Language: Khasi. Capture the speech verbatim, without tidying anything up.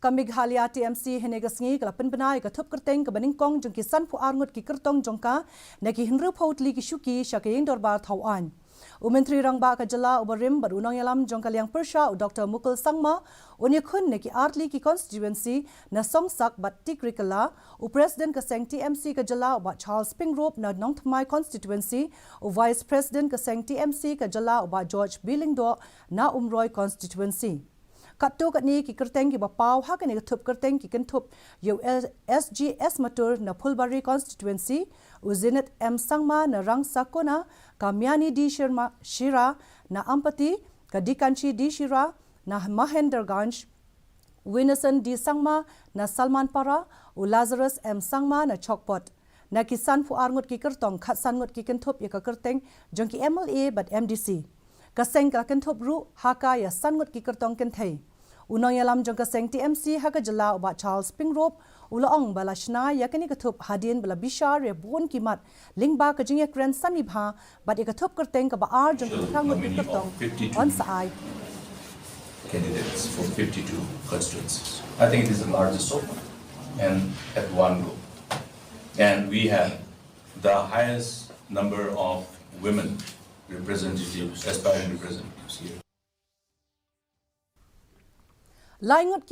Ka Meghalaya T M C hynne ka sngi ka la pynbna ïa ka thup kyrteng kaba nyngkong jong ki sanphew ar ngut ki kyrtong jong ka na ki hynriewphew tylli ki shuki sha ka ïing dorbar thaw aiñ. U Myntri Rangbah ka jylla uba rim bad u nongïalam jong ka liang pyrshah u Doctor Mukul Sangma un ïakhun na ki ar tylli ki constituency na Songsak bad Tikrikilla, u President ka seng T M C ka jylla u Bah Charles Pyngrope na Nongthymmai constituency, u Vice President ka seng T M C ka jylla u Bah George B Lyngdoh na Umroi constituency. Katto katne ki kyrteng kiba paw ha kane ka thup kyrteng ki kynthup ïa u S G S Mathur na Phulbari constituency, u Zenith M Sangma na Rangsakona, ka Miani D Shirma, Shira na Ampati, ka Dikanshi D Shira na Mahenderganj, u Innocent D Sangma na Salmanpara, u Lazarus M Sangma na Chokpot. Na ki sanphew ar ngut ki kyrtong, khatsan ngut ki kynthup ïa ka kyrteng jong ki M L A bad M D C. Ka seng ka la kynthup ruh ha ka ïa san ngut ki kyrtong kynthei. U nongïalam jong ka seng T M C ha ka jylla u Bah Charles Pyngrope u la ong ba la shna ïa kane ka thup hadien ba la bishar ïa bun ki mat lyngba ka jingïakren sani bha bad ïa ka thup kyrteng kaba ar jong ki phra ngut ki kyrtong, yn sa ai. Candidates from fifty-two constituencies. I think it is the largest so far, and at one go. And we have the highest number of women representatives, aspiring representatives here. Lai ngut ki